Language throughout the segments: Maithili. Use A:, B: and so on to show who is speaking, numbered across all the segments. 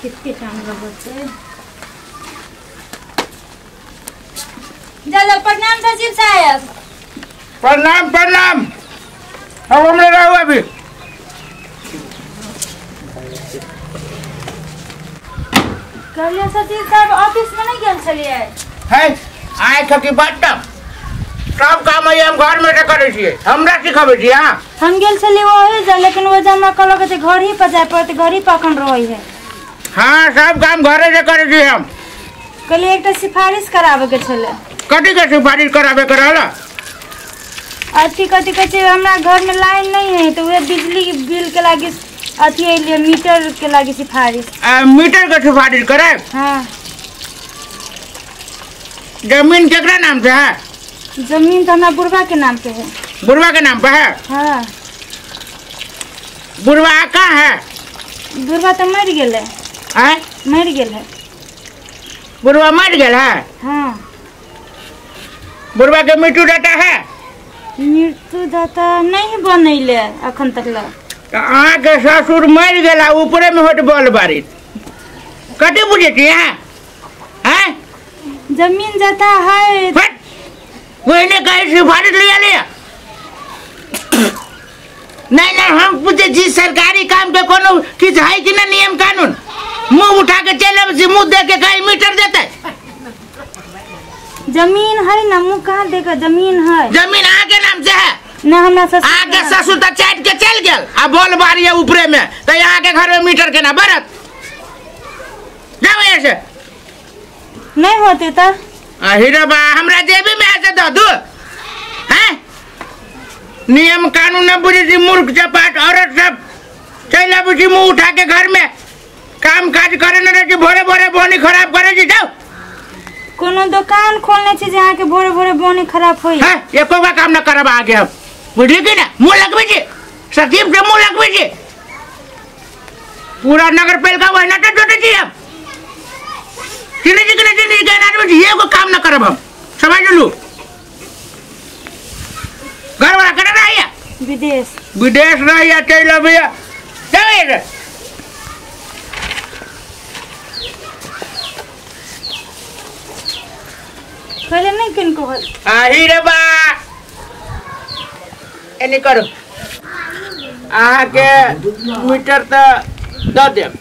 A: कितने टाइम लगतै। चलो प्रणाम सचिव साहब।
B: प्रणाम प्रणाम। अब हमरे रहू अभी।
A: कहलियै सचिव साहब ऑफिस में नहीं गेल छलियै?
B: है आइ खकी बात सब काम हम घर में से करै छियै, हमरा सिखबै छी अहाँ?
A: हम गेल छलियै ओहि जा, लेकिन ओ हमरा कहलक जे घर ही पर जाय पड़त, घर ही पर अखन रहै है।
B: हाँ सब काम घरे से करै छी हम।
A: कहलियै एकटा सिफारिश कराबे के छलै।
B: कथी के सिफारिश कराबे के रहल?
A: अथी कथी कहै छै, हमरा घर में लाइन नहीं है तो वह बिजली बिल के लागी अथी अइलियै, मीटर के लागी सिफारिश।
B: मीटर के सिफारिश करे?
A: हाँ।
B: जमीन केकरा नाम से है?
A: जमीन तो हमारा बुढ़वा के नाम पे है।
B: बुढ़वा के नाम पे है?
A: हाँ।
B: बुढ़वा कहाँ है?
A: बुढ़वा तो मर गेल है। मर गेल है।
B: बुढ़वा मर गेल है?
A: हाँ।
B: बुढ़वा के मृत्यु दाता है?
A: मृत्यु दाता नहीं बनैले अखन तक ला।
B: तो अहाँ के ससुर मर गेला ऊपरे में होत बल बारिश, कथी बुझे छी अहाँ? हैं?
A: जमीन जाता है।
B: वही कहीं सिफारिश लिया लिया। नहीं नहीं हम पूछे छी सरकारी काम के कोनो किछु है कि ना नियम कानून? मुंह उठा के चल अबै छी, मुंह देख के कहीं मीटर देते?
A: जमीन है ना, मुंह कहाँ देखे, जमीन है।
B: जमीन अहाँ के नाम से है?
A: ना हमरा ससुर।
B: अहाँ के ससुर तो चाट के चल गेल आ बोल बारी है ऊपरे में, तो यहाँ के घर में मीटर केना बरत? जाओ यहाँ से।
A: नहीं होते तो
B: हीरो बा हमरा जेबी में ऐसे दो दू हैं? नियम कानून न बुझे छी मूर्ख चपाट औरत सब चल आबै छी मुंह उठा के घर में, काम काज करे न रहे छी, भोरे भोरे बोनी खराब करे छी। जाओ।
A: कोनो दुकान खोलने छी जे अहाँ के भोरे भोरे बोनी खराब होई
B: है? एको बा काम न करब अहाँ के हम, बुझली कि ना? मुंह लगबै छी सचिव के, मुंह लगबै छी पूरा नगर पालिका वहिना तो जोटे छी हम। चिन्है छी कि नहि चिन्है छी? आदमी छी, एगो काम न करब हम, समझ लू। घर वाला कतऽ रहैया?
A: विदेश।
B: विदेश रहैया, चलि अबैया। जाउ एहिसँ।
A: पहिले नहीं किनको होल।
B: आही रे बा एनी करू, अहाँके मीटर तऽ दऽ देब,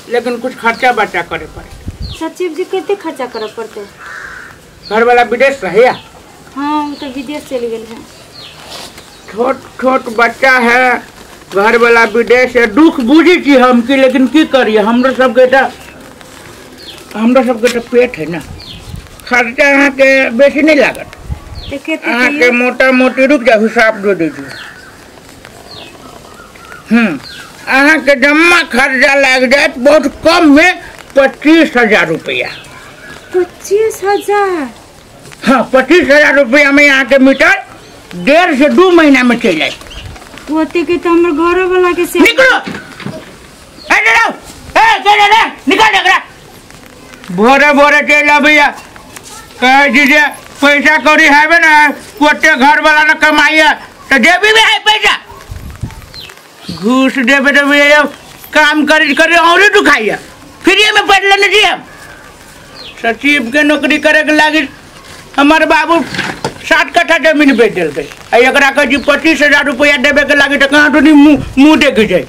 B: लेकिन कुछ खर्चा बर्चा करे पड़े।
A: सचिव जी कते खर्चा करे पड़ते?
B: घर वाला विदेश रहैया?
A: हाँ वो तो विदेश चल गेल है।
B: छोट छोट बच्चा है, घर वाला विदेश है, दुख बुझी छी हम की, लेकिन की करिए, हमरो सबके तऽ पेट है ना। खर्चा अहाँके बेसी नहीं लागत अहाँके, मोटा मोटी रुक जाउ हिसाब दे दै छी। अहाँके जमा खर्चा लागि जायत बहुत कम में 25,000 रुपया।
A: 25,000?
B: हाँ 25,000 रुपया में अहाँके मीटर 1.5 से 2 महीना में चलि जायत।
A: ओते के तो हमर घरो वाला के से
B: निकलो। ए जाओ, ए चल रे, निकल एकरा। भोरे भोरे चलि अबैया, कहै छी जे पैसा कौड़ी हैबे ना, ओते घर वाला न कमाइया तो जेबी में है पैसा, घूस देबे देबे काम करी करी और दुखाइया, फ्री में पढ़ लेने छी हम। सचिव के नौकरी करे के लागी हमार बाबू 7 कट्ठा जमीन बेच देलकै, आ एकरा कहै छी 25,000 रुपया देबे के लागी तऽ कहाँ तो मुँह देख जाइ।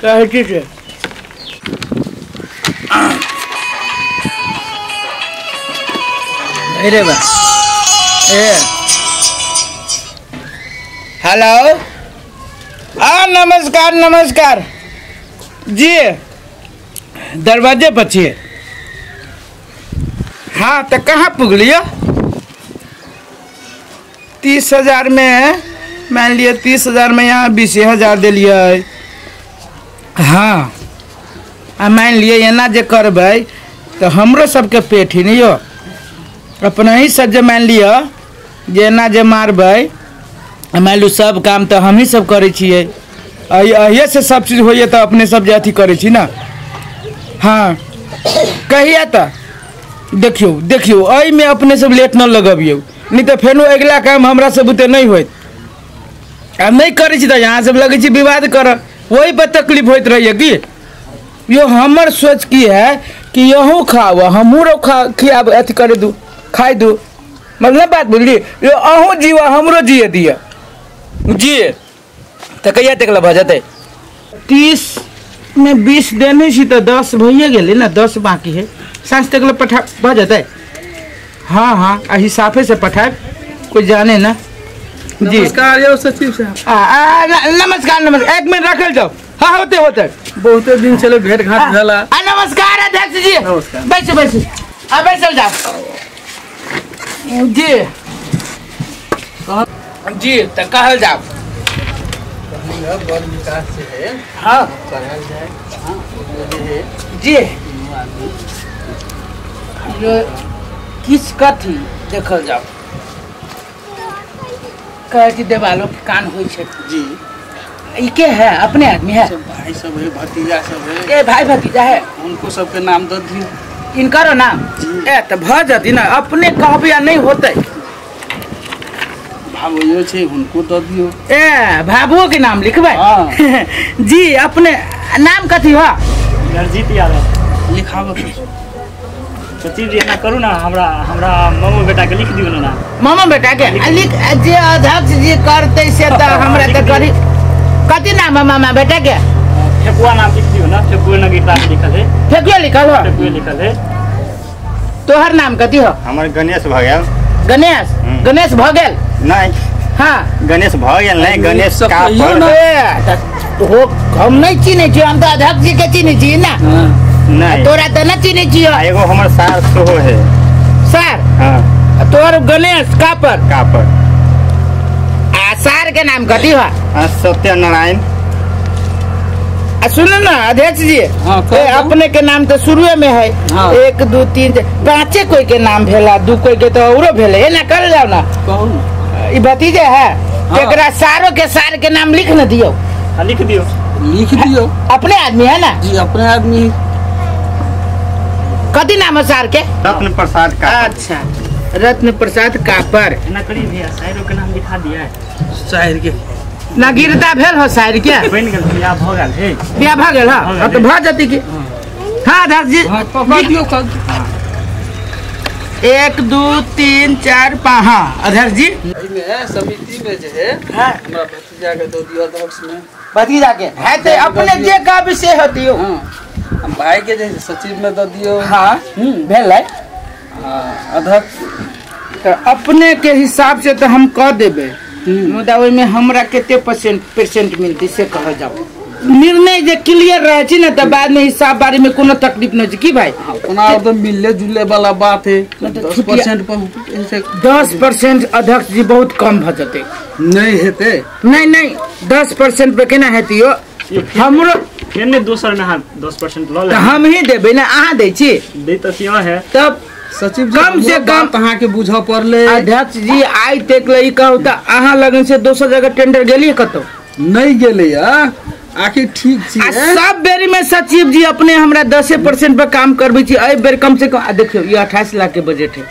B: कहै छी से अरे बा ए
C: हेलो। आ नमस्कार नमस्कार जी, दरवाजे पर छियै। हाँ तो कहाँ पुगलियो? 30,000 में मान लिअ 30,000 में यहाँ 20,000 देलियै। हाँ आ मान लिअ एना जे करबै तऽ हमरो सबके पेट ही नहीं यो, अपना ही सब जे मान लिअ जे एना जे मारबै, मान लू सब काम तऽ हमही सब करै छियै, अहिए से सब चीज होइए तऽ अपने सब जे अथी करै छी ना। हाँ कहिया तऽ देखियौ देखियौ एहिमे अपने सब लेट न लगबियौ, नहीं तऽ फेनो अगिला काम हमरा सब बुते नहीं होइत। आ नहीं करै छी तऽ यहाँ सब लगै छी विवाद करऽ, ओहि पर तकलीफ होइत रहैए की। यो हमर सोच की है कि यहू खाओ हमरो खा खियाब अथी करे दू खाइ दू, मतलब बात बुझली। यो अहूँ जीवा हमरो जिए दिया जी। तऽ कहिया तक भऽ जेतै? 30 में 20 देने छी तऽ 10 भइए गेलै ने, 10 बाकी है। साँझ तक ले पठा भऽ जेतै? हाँ हाँ, आ हिसाबे से पठायब, कोई जाने ना। जी
D: नमस्कार यौ सचिव साहब।
C: नमस्कार नमस्कार, एक मिनट रखल जाओ। हाँ होते होते
D: बहुते दिन चले भेंट घाट भेला।
C: नमस्कार अध्यक्ष जी।
D: नमस्कार,
C: बैसो बैसो, आ बैसल जाओ। जी जी, तऽ कहल जाओ।
D: बड़ विकास से है।
C: हाँ
D: कहल जाए। हाँ
C: जी, यो किस कथी देखल जाओ। कहै छी देवालो के कान होइ छै।
D: जी
C: ई के है? अपने आदमी है?
D: सब भाई सब है, भतीजा सब है।
C: ए भाई भतीजा है,
D: उनको सबके नाम दऽ दियौ।
C: इनकरो नाम? ए तऽ भऽ जती ना, अपने कहबै आ नहि होतै।
D: भावो छै हुनको दऽ दियौ।
C: ए भाबुओ के नाम लिखबै?
D: हाँ।
C: जी अपने नाम कथी हो?
E: नरजीत यादव।
D: लिखाबऽ
E: सचिव जी, एना करू ना, हमरा हमरा मामो बेटा के लिख दियौ ना।
C: मामा बेटा के लिख जे अध्यक्ष जी करतै से तऽ हमरा तऽ करी। कथी नाम है मामा बेटा के?
E: ठेकुआ नाम लिख दियौ ना, ठेकुआ नगीता लिखल है।
C: ठेकुआ लिखल हो?
E: ठेकुआ लिखल है।
C: तोहर नाम कथी हो?
F: हमर गणेश भऽ गेल।
C: गणेश? गणेश भऽ गेल?
F: नहीं।
C: हाँ
F: गणेश भऽ गेल नहीं, गणेश का पर
C: हो हम नहीं चिन्है छियै, हम तऽ अध्यक्ष जी के चिन्है छियै ना।
F: नहीं
C: तोरा तऽ नहीं चिन्है छियै।
F: एगो हमर सार सेहो है।
C: सार?
F: हाँ।
C: तोहर गणेश का पर?
F: का पर।
C: आ सार के नाम कथी हो?
F: सत्यनारायण।
C: आ सुनो ना अध्यक्ष जी।
D: हाँ,
C: अपने के नाम तो शुरुए में है।
D: हाँ।
C: 1 2 3 5 कोई के नाम भेला, 2 कोई के तो औरो भेले। एना कर जाओ ना।
D: कहू ना।
C: ई भतीजे है।
D: हाँ।
C: एकरा सारो के सार के नाम लिख न दियो।
E: हाँ, लिख दियो,
D: लिख दियो।
C: अपने आदमी है ना?
D: जी अपने आदमी।
C: कथी नाम है सार के?
F: रत्न प्रसाद का।
C: अच्छा रत्न प्रसाद कापर।
E: एना करी भैया, सारो के नाम लिखा दिया है।
D: शायर के
C: नगीरता भेल हो? शायर के
E: बनि गेल, बियाह भऽ गेल हे।
C: बियाह भऽ गेल? हाँ तऽ भऽ जती की। हाँ अध्यक्ष जी
D: पकड़ दियौ।
C: 1 2 3 4 5। हाँ अध्यक्ष जी,
D: एहिमे समिति में जे है।
C: हाँ।
D: हमरा भतीजा के दऽ दियौ अध्यक्ष में।
C: भतीजा के है ते अपने जे कहबै से होतियौ।
D: हाँ, हम भाई के जे सचिव में दऽ दियौ।
C: हाँ भेल है।
D: अध्यक्ष
C: तऽ अपने के हिसाब से तऽ हम कह देबै, मुदा ओहिमे हमरा कते परसेंट मिलतै से कहल जाओ। निर्णय जे क्लियर रहै छै ने तऽ बाद में हिसाब बारी में कोनो तकलीफ नहीं छै की भाई?
D: अपना तो मिलले जुले वाला बात है। 10% पर
C: 10% अध्यक्ष जी बहुत कम भऽ जेतै।
D: नहीं हेतै।
C: नहीं नहीं, 10% पे केना हेतै यो? हमरो
E: फेर ने दोसर में अहाँ 10% लऽ लेब।
C: हम ही देबै ना, अहाँ दै छी?
E: दै तऽ छी अहाँ।
C: तब
D: सचिव जी
C: कम से कम
D: अहाँ के बुझऽ पड़लै।
C: अध्यक्ष जी आइ तक ले ई कहू तऽ अहाँ लगन से दोसर जगह टेंडर गेलियै कतौ?
D: नहीं गेलै। आखिर ठीक छी।
C: सब बेरी में सचिव जी अपने हमरा 10% पर काम करबै छी, एहि बेर कम से कम देखियौ ई 28 लाख के बजट है,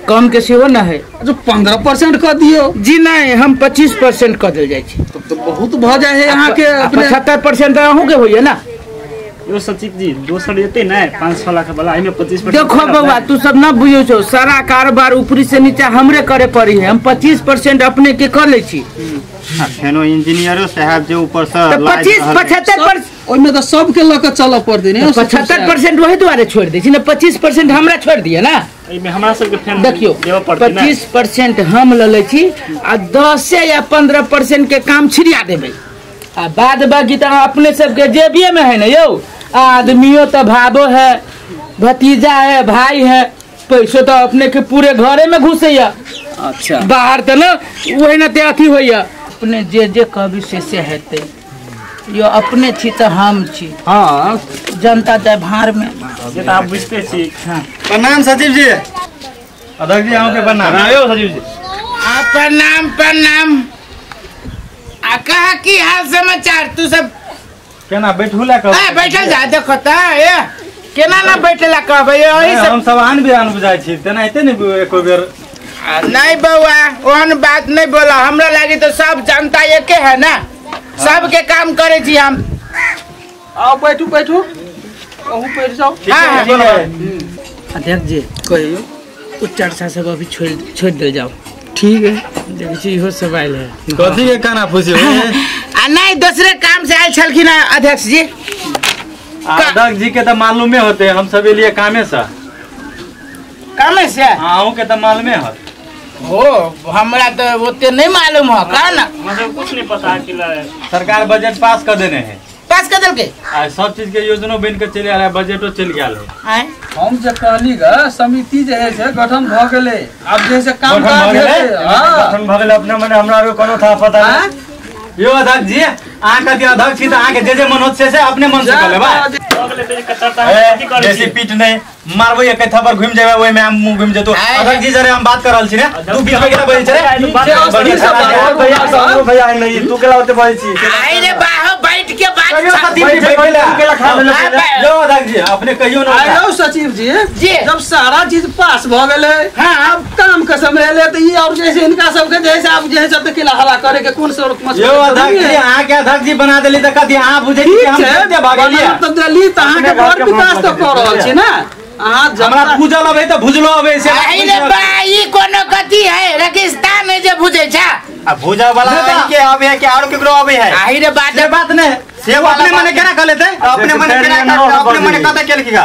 C: कम के सेहो न है।
D: जो 15% कऽ दियौ।
C: जी नहीं, हम 25% कऽ देल जाइ छी।
D: तब तो बहुत भऽ जाइ है अहाँ के। अपने
C: 75% तऽ अहूँ के होइए ना।
E: यो सचिव जी दोसर एते नै 5-6 लाख वाला, एहिमे 25%।
C: देखो बउआ तू सब न बुझै छौ, सारा कारोबार ऊपरी से नीचा हमरे करे पड़ी है। हम 25% अपने के कर लै छी।
F: फेनो इंजीनियरो साहब जे ऊपर से
C: 25 75%
D: ओहिमे तऽ सबके लऽ के चलऽ पड़तै ने।
C: 75% वही दुआरे छोड़ि दै छी ने, 25% हमरा छोड़ि दिअ ना।
E: एहिमे हमरा सबके फेन
C: देखियौ
E: देबऽ पड़तै ने।
C: 25% हम लऽ लै छी आ 10 या 15% के काम छिड़िया देबै, आ बाद बाकी तऽ अपने सबके जेबिये में है ना यौ। आदमियों तो भाबो है, भतीजा है, भाई है, पैसो तो अपने के पूरे घरे में घुसैया।
D: अच्छा
C: बाहर तऽ न वही न ते अथी होइया। अपने जे जे कहबी से हेतै। यो अपने छी तऽ हम छी।
D: हाँ
C: जनता जाय भाड़ में,
E: से तऽ आप बुझते छी।
C: हाँ
F: प्रणाम सचिव जी। अध्यक्ष जी अहाँ के प्रणाम।
E: प्रणाम सचिव जी।
C: आ प्रणाम प्रणाम। आ कहा की हाल समाचार? तू सब
F: केना बैठू ला कहबै?
C: ए बैठल जा, देखो त ए केना ना बैठला कहबै? एही सब
F: हम सब आन बिहान बुझाइ छी तेनाहिते ने एको बेर।
C: नहीं बउआ ओहन बात नहीं बोला, हमरा लागी तो सब जनता एके है ना, सबके काम करे छी हम।
D: आओ बैठू बैठू। अहूँ पढ़ि जाउ।
C: हां अध्यक्ष जी कहियो उ चर्चा सब अभी छोड़ छोड़ दे जाओ।
D: ठीक है।
C: देखै छी इहो सब आयल है।
F: कथी के काना फुसी हो?
C: आ नहीं दूसरे काम से आयल छलखिन अध्यक्ष जी।
F: अध्यक्ष जी के तो मालूमे होते हम सब लिए कामे से।
C: कामे से?
F: अहूँ के तो मालूमे होत।
C: हो हमरा तो ओते नहीं मालूम हो का ना।
E: मतलब कुछ नहीं पता है कि
F: सरकार बजट पास कर देने है।
C: पास कर देलके?
F: आ सब चीज के योजना बन के चले आ रहा है, बजटो चल गेल है।
D: हम जे कहली ग समिति जे है से गठन भ गेलै, अब जे से काम काज हेतै। हां
F: गठन भ गेलै अपने मने हमरा आरो कोनो था पता नहीं। यो अध्यक्ष जी अहाँ के अध्यक्ष छी त अहाँ के जे जे मन होत से अपने मन से कर लेबा। बेसी पीट नहीं मारबो एक थप्पड़ घुम जेबे ओय में हम मुंह घुम जेतो। अध्यक्ष जी जरे हम बात कर रहल छी ने तू बीच में केना बजै छै रे?
G: भैया भैया नहीं तू केला ओते बजै छी।
C: आई रे बाहो बैठ के बात
F: यो अध्यक्ष जी अपने कहियो ना।
D: आयो सचिव जी जब सारा चीज पास भ गेलै अब काम के समय एले त ई और जैसे इनका सब के जैसे अब जे सब केला हला करे के कोन स्वरूप में।
F: यो अध्यक्ष जी अहाँ के अध्यक्ष जी बना देली त कथि अहाँ बुझै छी हम कते भागलियै?
D: त देली त अहाँ के बड़ विकास त क रहल छी ना। अहाँ
F: हमरा भूजल अबै त भुजलो अबै से।
C: आई रे बा ई कोनो कथि है रेगिस्तान है जे भुजै छ।
G: आ भुजा वाला के आवे है कि आरो केकरो आवे है?
C: आई रे बात
F: से बात नहीं से अपने मने केना क लेते?
G: अपने मने केना अपने मने कत केलकी?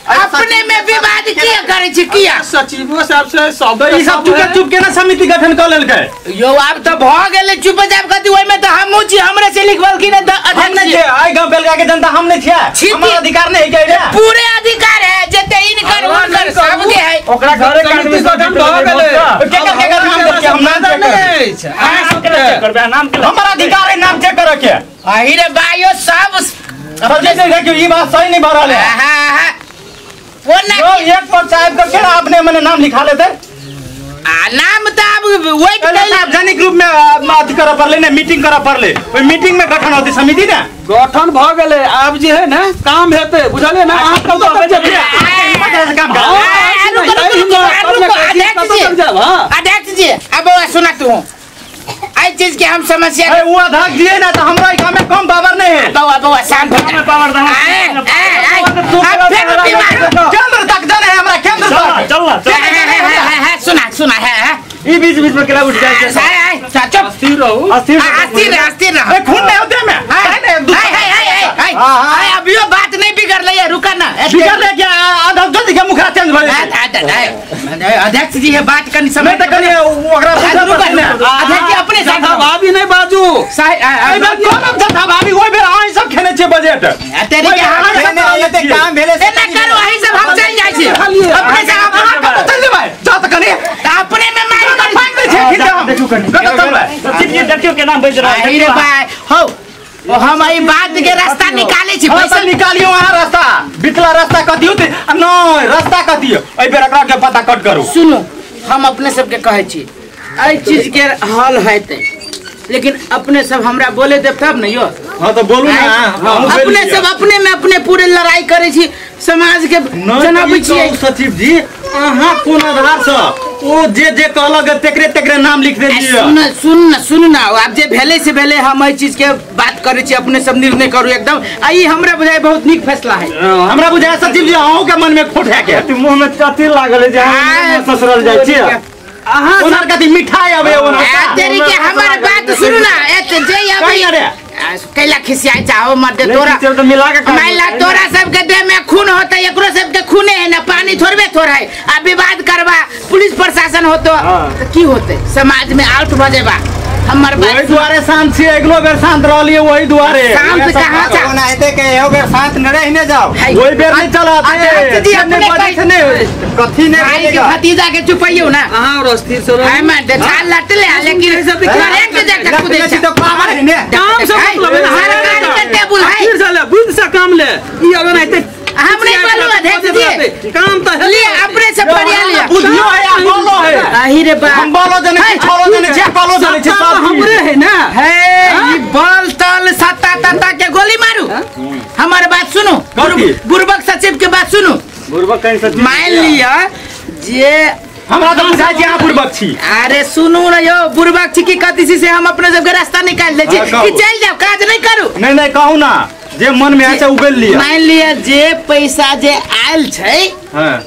C: अपने में विवाद किया करै छी किया?
D: सचिवो साहब से सब
F: ई सब चुप चुप के ना समिति गठन क लेलकै।
C: यो आब त भ गेलै चुप जाब कथि ओइ में त हमहु छी हमरे से लिखबलखिन त
F: हम नहीं छियै। आई गांव बेलगा के जनता हम नहीं छियै, हमर अधिकार नहीं है के?
C: पूरे अधिकार है जते इनकर उनकर सबके है।
G: ओकरा घरे के
D: समिति गठन भ गेलै।
F: केकर केकर नाम देख के हम नाम चेक करबै?
E: नाम के चेक करबै? नाम के
F: हमर अधिकार है नाम चेक करे के।
C: आही रे बायो सब
F: सर देखियो ई बात सही नहीं भ रहल है।
C: हां हां वो ना
F: एक पंचायत का केना अपने मने नाम लिखा लेते?
C: आ नाम त अब वही
F: सार्वजनिक रूप में अथी करऽ पड़लै ने, मीटिंग करऽ पड़लै, ओहि मीटिंग में गठन होतै समिति ने।
D: गठन भ गेलै आब जे है ने काम हेतै बुझलियै ना। अहाँ कब तक जेबै?
F: काम कर।
C: अध्यक्ष जी अब सुना तू आई चीज के हम समस्या
F: है वो अध्यक्ष जी है ना तो हमरा काम में कम पावर नहीं है।
C: बउआ बउआ शांत हो जा।
E: पावर दा
F: केंद्र तक जाने है हमरा केंद्र तक
E: चल चल।
C: सुना सुना है
F: ई बीच बीच में केला उठ जाए छै।
C: चुप
D: स्थिर रहू
F: अस्थिर
C: अस्थिर अस्थिर रहो।
F: ए खून नहीं होते में काहे नहीं
C: हाय हाय हाय अभियो बात नहीं बिगड़ रही है रुका ना।
F: बिगड़ रहे क्या? अध्यक्ष जल्दी के मुखरा चेंज भ
C: जाए। अध्यक्ष जी है बात कनी समय
F: त कनी ओकरा
C: रुका ना। अध्यक्ष जी अपने साथ
D: भाभी नहीं बाजू
F: एहि बेर कोन जथा भाभी ओइ बेर अहीं सब खेने छियै बजट।
C: तेरी के हम
G: एते काम भेले
C: से ना करू अहीं सब हम चल जाइ छी अपने से।
F: अहाँ कतऽ चल जेबै? जा त कनी
C: त अपने में मारि
F: कर फाइक दै छियै खींच हम।
E: देखू कनी
F: कतऽ चलबै?
E: सचिव जी देखियो केना बजि रहल
C: है। रे भाई हो हम एहि बात के रास्ता निकालै छी।
F: पैसा निकालियो अहाँ रास्ता बितला रास्ता कथी होतै? नहि रास्ता कथी एहि बेर एकरा के पता कट करू।
C: सुनू हम अपने सबके कहै छी एहि चीज के हल हेतै लेकिन अपने सब हमरा बोले देब तब ने यो।
F: हाँ तो बोलू ना।
C: अपने सब अपने में अपने पूरे लड़ाई करै छी समाज के जनाबै छियै।
F: सचिव जी अहाँ कोन आधार से ओ जे जे कहलक तेकरे तेकरे नाम लिख देलियै?
C: सुन सुन सुन ना आब जे भेलै से भेलै। हम एहि चीज के बात करै छी अपने सब निर्णय करू एकदम। आ ई हमरा बुझाय बहुत नीक फैसला है।
F: हमरा बुझाय सचिव जी अहूँ के मन में खोट है के
G: मुंह में अथी लागल है जे अहाँ ससुरल जाइ छी।
C: अहाँ
F: ओनर कथी मिठाई आबै ओनर
C: तेरी के हमर बात सुनू ना। ए जे आबै कैला खिसियाई चाहो मत तोरा
G: तो मिला के
C: माइला तोरा सब के देह में खून होता एकरो सब के खूने है ना पानी थोड़बे थोड़ है। आ विवाद करबा पुलिस प्रशासन होतो त की होते समाज में आउट भ जेबा। हमर बात
F: ओहि दुआरे शांत छी अगलो बेर शांत रहलियै ओहि दुआरे।
C: शांत कहां जा
G: ओना हेतै के एहो बेर शांत न रहि ने जाओ
F: ओहि बेर नहीं चलत।
C: अध्यक्ष जी अपने
F: बजै छै नहीं
G: कथी नहीं
C: भाई के भतीजा के चुपैयो ना।
D: अहाँ और अस्थिर से
C: हाय मार दे छाल लटले लेकिन करेंट जाके कूदै
G: छी तो पावर है ने
D: काम से मतलब है
C: सरकारी के टेबुल है
D: अस्थिर से ले बुद्धि से काम ले ई अगर हेतै
C: हम नहीं बोलू अध्यक्ष जी
D: काम तो
C: ले अपने से फरिया लिया
F: बुद्धियो है आ बोलो है।
C: आही रे बा
F: हम बोलो जने छी छोड़ो जने छी बोलो जने छी
D: सब हमरे है ना
C: है ई बल तल सत्ता तत्ता के गोली मारू। हमर बात सुनू बुर्बक सचिव के बात सुनू।
G: बुर्बक कहीं सचिव
C: मान लिया जे
F: हमरा तो बुझाय छी अहाँ बुर्बक छी।
C: अरे सुनू ना यो बुर्बक छी की कथी छी से हम अपने सबके रास्ता निकाल दै छी कि चल जाओ काज नहीं करू।
F: नहीं नहीं कहू ना
G: जे मन में आय छै उगल लिअ।
C: मान लिअ जे पैसा जे आयल छै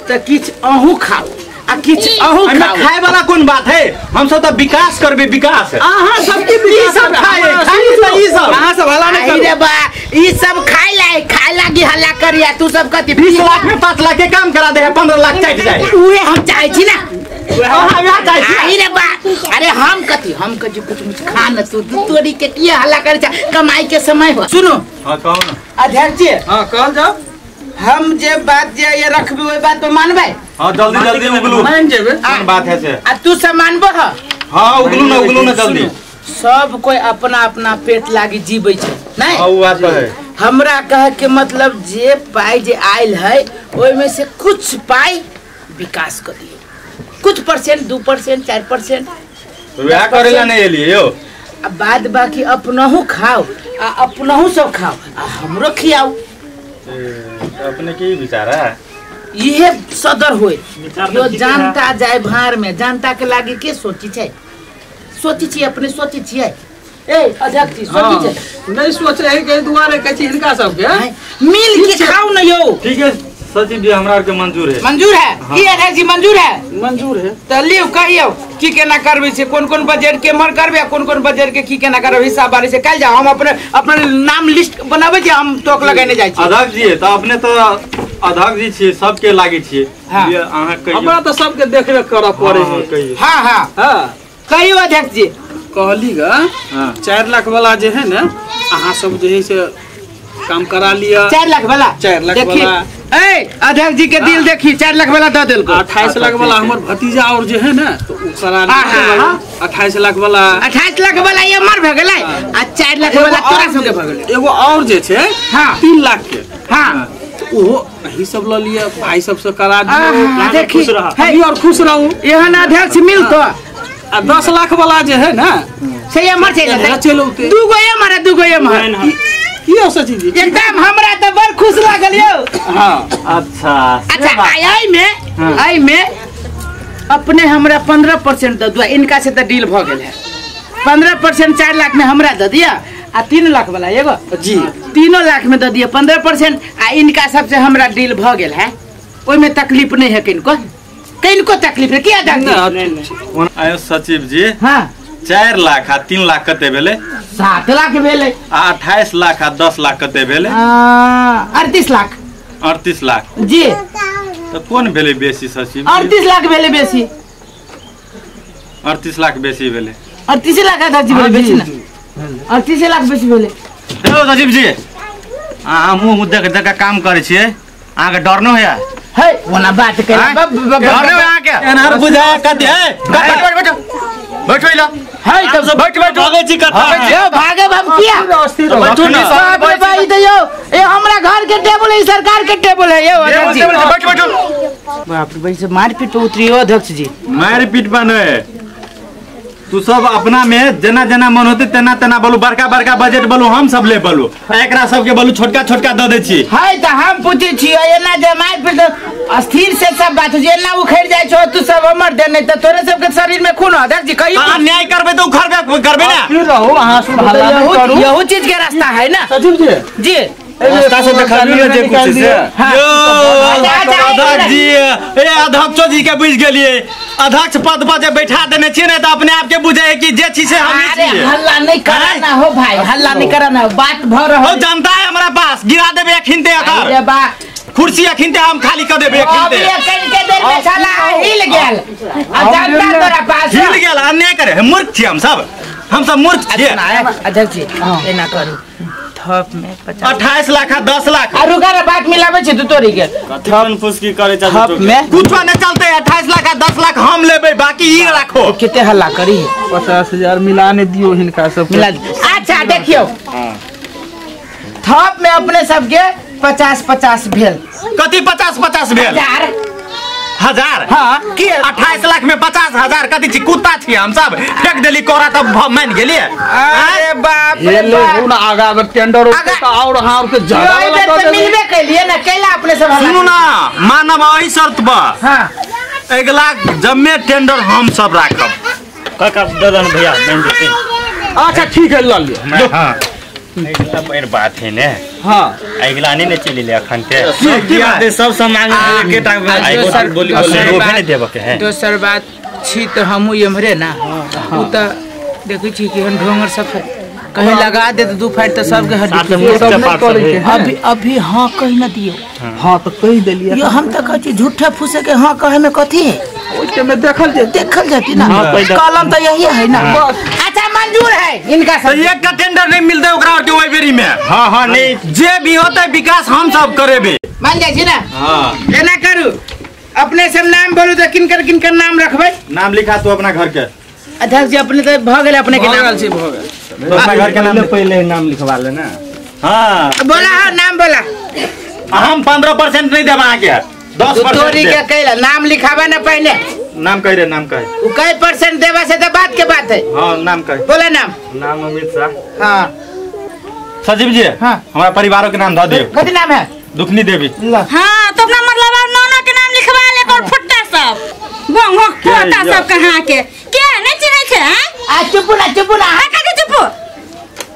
C: त किछ अहू खाओ आ किछ अहू खाओ।
G: खाए वाला कोन बात है, हम सब त विकास करबे विकास।
D: अहाँ सब के
G: ई सब खाए खाली त ई सब
D: अहाँ सब हल्ला नहीं करू
C: रे बा, ई सब खाए ला खाए लागी हल्ला करिया। तू सब कथि
G: 20 लाख में 5 लाख के काम करा दे है, 15 लाख चाट जाए।
C: उहे हम चाहे छी ना,
G: अहाँ वएह चाहे छी।
C: आई रे बा, अरे हम कथि हम कथि कुछ मुछ खा न तू तोरी के किया हल्ला करे छा, कमाई के समय हो। सुनो
G: हां कहू ना
C: अध्यक्ष जी।
D: हां कहल जाओ।
C: हम जे बात जे ये रखबे ओइ बात पर मानबे?
G: हां जल्दी जल्दी उगलू
D: मान जेबे।
G: कोन बात है से?
C: आ तू सब मानबो? ह
G: हां उगलू ना, उगलू ना जल्दी।
C: सब कोई अपना अपना पेट लागी जीबै छै नहीं?
G: हां उ बात है।
C: हमरा कहे के मतलब जे पाई जे आयल है ओइ में से कुछ पाई विकास कर दिए, कुछ परसेंट 2% 4%
G: वएह करेला नहीं एलिए यो।
C: आ बाद बाकी अपनहु खाओ आ अपनहु सब खाओ आ हमरो खियाओ।
G: अपने की विचार है?
C: इहे सदर होए यो जनता जाए भार में, जनता के लागी के सोची छै, सोची छी अपने सोची छियै। ए अध्यक्ष जी सोची छै
D: नहीं सोच रहे के दुआरे कहै छी हिनका सब के
C: मिल के खाओ न यो।
G: ठीक है सचिव जी, हमरा के मंजूर है।
C: मंजूर है?
G: हाँ।
C: की अध्यक्ष जी मंजूर है?
D: मंजूर है।
C: त लियो कहियो की केना करबै छै, कोन कोन बजट के मर करबै, कोन कोन बजट के की केना करबै हिसाब बारी से कल जाओ। हम अपने अपने नाम लिस्ट बनाबै छी, हम टोक लगेने जाइ छी।
G: अध्यक्ष जी त अपने त अध्यक्ष जी छी, सबके लागे छी।
C: हाँ।
G: अहाँ कहियो
D: हमरा त सबके देखरेख करऽ पड़ै छै।
C: हां हां
D: हां
C: कहियो अध्यक्ष जी।
D: कहली ग 4 लाख वाला जे है ना अहाँ सब जे है से काम करा लिया।
C: 4 लाख वाला?
D: 4 लाख वाला।
C: ए अध्यक्ष जी के दिल देखी, 4 लाख वाला the देलको।
D: 28 लाख वाला हमर भतीजा और जे है ना तो उ करा लिया। 28 लाख वाला,
C: 28 लाख वाला ये मर भ गेलै आ 4 लाख वाला तोरा सबके भ गेलै।
D: एगो और जे छै
C: हां
D: 3 लाख के।
C: हां
D: ओहो अही सब ल लिया, भाई सब से करा दियो।
C: देखी
D: खुश रह अभी और खुश रहू,
C: एहन अध्यक्ष मिलतो।
D: आ 10 लाख वाला जे है ना
C: से ये मर चलते, दूगो ये मर, दूगो ये मर।
D: की हो सचिव जी?
C: एकदम हमरा त बड़ खुश लागल यौ।
D: हां
G: अच्छा
C: अच्छा आई में आई में अपने हमरा 15% the दिया, इनका से त डील भ गेल है। 15% 4 लाख में हमरा the दिया आ 3 लाख वाला एगो
D: जी
C: 3 लाख में the दिया 15% आ इनका सबसे हमरा डील भ गेल है। ओइ में तकलीफ नहीं है किनको, किनको तकलीफ नहीं। किया नहीं
G: आयो सचिव जी।
C: हां
G: 4 लाख आ 3 लाख कते भेलै?
C: 7 लाख भेलै।
G: आ 28 लाख आ 10 लाख कते भेलै?
C: 38 लाख।
G: 38 लाख
C: जी।
G: त कोन भेलै बेसी सचिव?
C: 38 लाख भेलै बेसी।
G: 38 लाख बेसी भेलै।
C: 38 लाख अध्यक्ष जी भेलै बेसी ना? 38 लाख बेसी भेलै।
F: हेलो सचिव जी, अहाँ मुँह देख देख के काम करै छियै, अहाँके डर न होइया?
C: है ओना बात करे
F: डर न होइया अहाँके?
G: एनहर बुझा कते है?
F: बैठ बैठ बैठ बैठ
C: है तब
F: सब बैठ बैठ भागै छी कथा
C: ए भागे हम किया
F: बैठू ना
C: बाप रे भाई दियो। ए हमरा घर के टेबल है, सरकार के टेबल है। यो अध्यक्ष जी
F: बैठ बैठ।
C: बाप रे भाई से मारपीट पे उतरियो अध्यक्ष जी।
G: मारपीट बने तू सब अपना में जेना जेना मन होते तेना तेना बोलू, बड़का बड़का बजट बोलू, हम सब ले बोलू, एकरा सबके बोलू छोटका छोटका the they छी।
C: है त हम पूछै छी एना जे मारपीट अस्थिर से सब बात हो एना उखड़ जाय छो तू सब हमर दे नहीं त तोरे सबके शरीर में खून। अध्यक्ष जी कहियो
G: अन्याय करबे त उखड़बे करबे ना।
D: फिर रहो अहाँ सब हल्ला नहीं करू,
C: यहू चीज के रास्ता है ना
D: सचिव जी।
C: जी
F: रास्ता से देखलियो ने जे कुछ से।
G: यो अध्यक्ष जी, ए अध्यक्षो जी के बुझ गेलिए, अध्यक्ष पद पर जे बैठा देने छियै ने त अपने आप के बुझे है कि जे छी से हम
C: अरे
G: छियै।
C: हल्ला नहीं कराना हो भाई, हल्ला नहीं कराना हो, बात भ रहल
G: हो। जनता है हमरा पास, गिरा देबे अखिनते एकर।
C: अरे बा
G: कुर्सी अखिनते हम खाली क देबे अखिनते।
C: अभी अखिन के देर में साला हिल गेल आ जनता तोरा पास
G: हिल गेल। अन्याय करे मूर्ख छियै हम सब, हम सब मूर्ख छियै।
C: अध्यक्ष जी एना करू थप में 50
G: 28 लाख 10 लाख
C: आ रुका रे बात मिलाबै छै तू तोरी के
F: थप फुसकी करे चाहे
C: थप में
G: कुछो नहीं चलते। 28 लाख 10 लाख हम लेबै, बाकी ई राखो।
C: केते हल्ला करी
D: 50,000 मिलाने दियो हिनका सब
C: मिला। अच्छा देखियो थप में अपने सबके 50-50 भेल।
G: कथी 50-50 भेल? हजार।
C: हाँ
G: की 28 लाख में 50,000 कथी छी? कुत्ता छी हम सब, फेंक देली कोरा तब मान गेलिए।
C: अरे बाप रे
D: बाप, ना आगा में टेंडर होते त और हां के ज्यादा
C: वाला तो मिलबे कैलिए ना, कैला अपने सब।
G: सुनू ना, मानब एही शर्त पर।
C: हां
G: अगला जम्मे टेंडर हम सब राखब।
E: काका दे दन भैया मान जेतै।
D: अच्छा ठीक है ल लियो।
F: हां
G: अगिला बेर बात है ने।
C: हां
G: अगिला नहीं ने चलि ले अखन ते
F: की सब सामान एकेटा बोली बोली देबे के है।
C: दोसर बात छी त हमहु एमरे ना उ त देखै छी कि हम ढोंगर सब कहीं लगा दे तो दू फाइट तो सबके हड्डी। अभी अभी हां कहि न दियो।
D: हां तो कहि देलिए
C: यो हम त कहै छी झूठे फूसे के हां कहे में कथी है
D: ओइ में देखल जे
C: देखल जाती ना कलम तो यही है ना। अच्छा मंजूर है इनका सब।
G: एक का टेंडर नहीं मिलते ओकरा के ओइ बेरी में। हां हां नहीं जे भी होते विकास हम सब करेबे
C: मान जाय छी ना।
G: हां
C: एना करू अपने सब नाम बोलू त किनकर किनकर नाम रखबै।
G: नाम लिखा तू अपना घर के।
C: अध्यक्ष जी अपने तो भ गेल अपने के नाम
D: छी भ गेल
G: तो अपना घर के नाम
F: पहले नाम लिखवा ले ना।
G: हां
C: बोला। हां नाम बोला।
G: हम 15% नहीं देबा के 10%
C: तोरी के कहला नाम लिखावा ना पहले।
G: नाम कह रे नाम कह
C: उ कई परसेंट देबा से तो बात के बात है।
G: हां नाम कह
C: बोला नाम।
F: नाम अमित शाह।
C: हां
G: सचिव जी।
C: हां
G: हमारा परिवारों के नाम ध दियो।
C: कथि नाम है?
G: दुखनी देवी।
A: हां तो अपना मतलब नौना के नाम लिखवा ले और फुट्टा सब बंगो फुट्टा सब कहां के के नहीं चिन्है छै। हां
C: आ चुप ना चुप ना।
A: हां कथि चुप?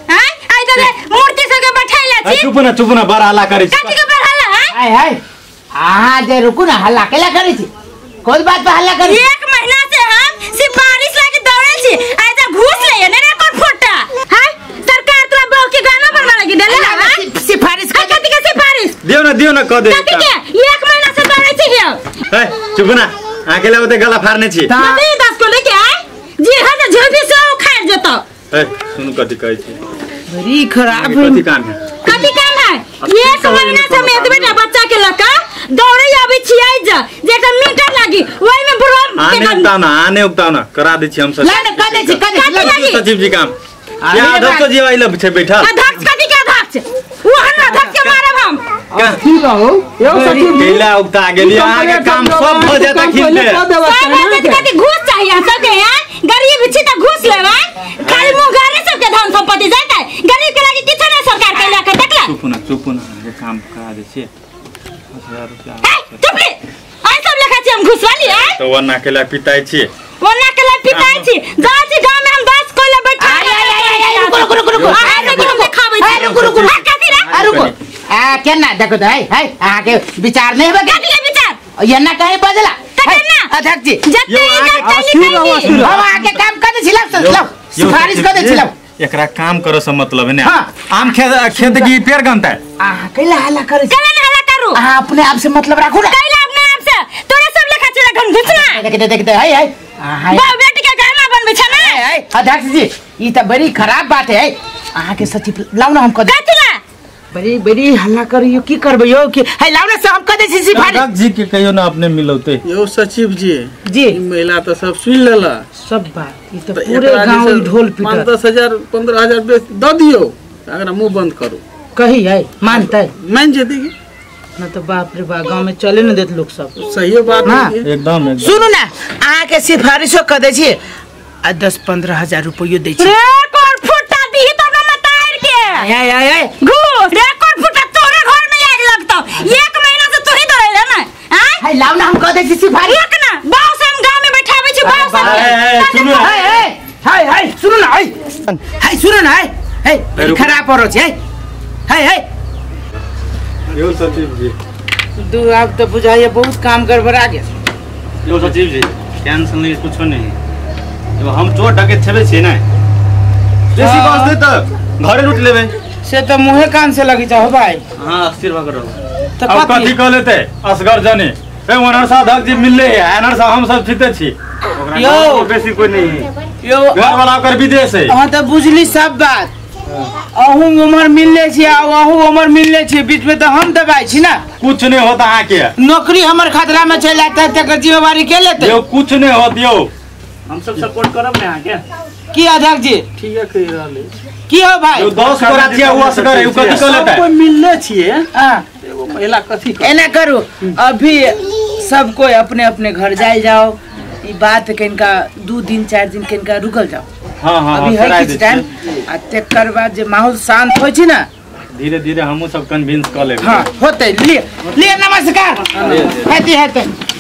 A: हां आई त मूर्ति सब के बैठैला छी।
G: चुप ना चुप ना बड़ हल्ला करै छी।
A: कथि के बड़ हल्ला? हां
C: हाय हाय आहा जे रुकू ना हल्ला केला करै छी कोन बात पे हल्ला करै?
A: एक महीना से हम सिफारिश लाके दौड़ल छी आई त घूस ले ने रे कोन फुट्टा। हां सरकार तोरा बहु के गाना बनवा लगी देले ना
C: सिफारिश।
A: कथि के सिफारिश?
G: दियो ना दियो ना क दे
A: कथि के एक महीना से दौड़ै छी यौ।
G: ए चुप ना अकेले ओते गला फाड़ने छी।
A: नहीं 10 को लेके आए जे है त झोपी से उखाड़ जतो।
G: ए सुन कथि कहै छी
C: बड़ी खराब
G: कथि काम है?
A: कथि काम है? एक महीना से हम एतबे टा बच्चा के लका दौड़ै आबै छी आई जा जे एकटा मीटर लागी ओइ में बुढ़वा
G: आने उगताव ना आने उगताव ना करा दै छी हम सब।
C: ला ना क दै छी क दै छी
G: सचिव जी काम। या अध्यक्ष जी आइल छै बैठल।
A: अध्यक्ष कथि के अध्यक्ष? ओहन अध्यक्ष के मारब हम।
D: की रहू यो सचिव जी
G: कैला उगता गेली अहाँ के काम सब भ जाता खिलते।
A: सब कथि घूस चाहिए हम सब के? हैं गरीब छी त घूस लेबै खाली मुंह गारे सबके धन संपत्ति जाता गरीब के लागी किछो नहीं सरकार के लके देखला।
G: चुप ना चुप ना अहाँ के काम करा दै छी 1000 रुपया।
A: ए चुप रे आई सब लेखा छी हम घूस वाली है
G: तो वना के ला पिताई छी
A: वना के ला पिताई छी जा छी गांव में हम 10 कोइला बैठा।
C: रुको रुको रुको रुको
A: आ सब हम देखाबै छी।
C: रुको रुको
A: कथि रे?
C: आ रुको आ केना देखो त है है अहाँ के विचार नहीं होबे
A: कथि के विचार?
C: एना कहे बजला
A: केना
C: अध्यक्ष जी
A: जते इज्जत
C: हम अहाँ के काम कर दै छी लाओ लाओ सिफारिश कर दै छी लाओ।
G: एकरा काम करो से मतलब है ना।
C: हां
G: आम खेत खेत की पेड़ गनता है
C: अहाँ कैला हल्ला करै छी?
A: कैला हल्ला करू?
C: अहाँ अपने आप से मतलब राखू ना।
A: कैला अपने आप से तोरा सब लेखा छी घन घुसना।
C: देखते देखते है है
A: बाप बेटी के गहना बनबै छै ना।
C: है अध्यक्ष जी ई त बड़ी खराब बात है। अहाँ के सचिव लाओ ना हम क
A: कथि ला
C: बड़ी बड़ी हल्ला करियो की करबै यो की है लाओ ना से हम क दै छी सिफारिश।
G: अध्यक्ष जी के कहियो ना अपने मिलौते।
D: यो सचिव जी
C: जी
D: ई महिला त सब सुन लेला
C: सब बात ई त पूरे गांव ई ढोल पीटत।
D: 5-10 हजार 15,000 बेच द दियो अगरा मुंह बंद करू
C: कही है मानतै
D: मान जेती की
C: ना तो बाप रे बा गांव में चले न देत लोग सब।
D: सही बात है
G: एकदम एकदम।
C: सुनू ना अहाँ के सिफारिशो क दै छी आ 10-15 हजार रुपयो दै छी।
A: रे कोन फुट्टा दीही तब ना मतार के
C: आय आय आय
A: घूस रे कोन फुट्टा तोरे घर में आग लगतो एक महीना से तू ही दौड़ैले ना। हां
C: है लाओ ना हम क दै छी सिफारिश।
A: एक ना बाऊ से हम गांव में बैठाबै छी बाऊ से।
G: सुनू
C: हाय हाय हाय हाय सुनू ना हाय हाय सुनू ना हाय हे खराब परो छै हाय हाय
G: यो सचिव जी
C: दू आप तो बुझाइए बहुत काम गड़बड़ा गया।
F: यो सचिव जी टेंशन नहीं कुछो नहीं जब हम चोर डकैत छेबे छी ने बेसी बस दे त घरे लूट लेबे
C: से तो मुहे कान से लगी जाओ भाई।
F: हां अस्थिर भग रहो
C: तो
G: अब कथि कह लेते असगर जने ए ओनर साहब अध्यक्ष जी मिलले है एनर साहब हम सब जीते छी
C: यो
F: बेसी कोई नहीं
C: यो
G: घर वाला ओकर विदेश है।
C: हां त बुझली सब बात अहू उमर मिलले छी आ अहू उमर मिलले छी बीच में तो हम दबाई छी ना।
G: कुछ नहीं होता अहाँ के
C: नौकरी हमर खतरा में चल जाता तकर जिम्मेवारी के लेते?
G: यो कुछ नहीं होत यो
E: हम सब सपोर्ट करब ने अहाँ के
C: की अध्यक्ष जी
D: ठीक है कहि रहल
C: की हो भाई?
G: यो 10 गोरा छियै उ असगर है उ कथि क लेतै?
D: सब कोई मिलले छियै।
C: हां
D: एगो महिला कथि कर
C: एना करू अभी सब कोई अपने अपने घर जाय जाओ ई बात के इनका 2 दिन 4 दिन के इनका रुकल जाओ।
G: हां हां
C: अभी है किछ टाइम आ तेकर बाद जे माहौल शांत होय छी ना
G: धीरे धीरे हमहु सब कन्विंस क लेबै।
C: हां होतै लिए लिए नमस्कार हेतै हेतै।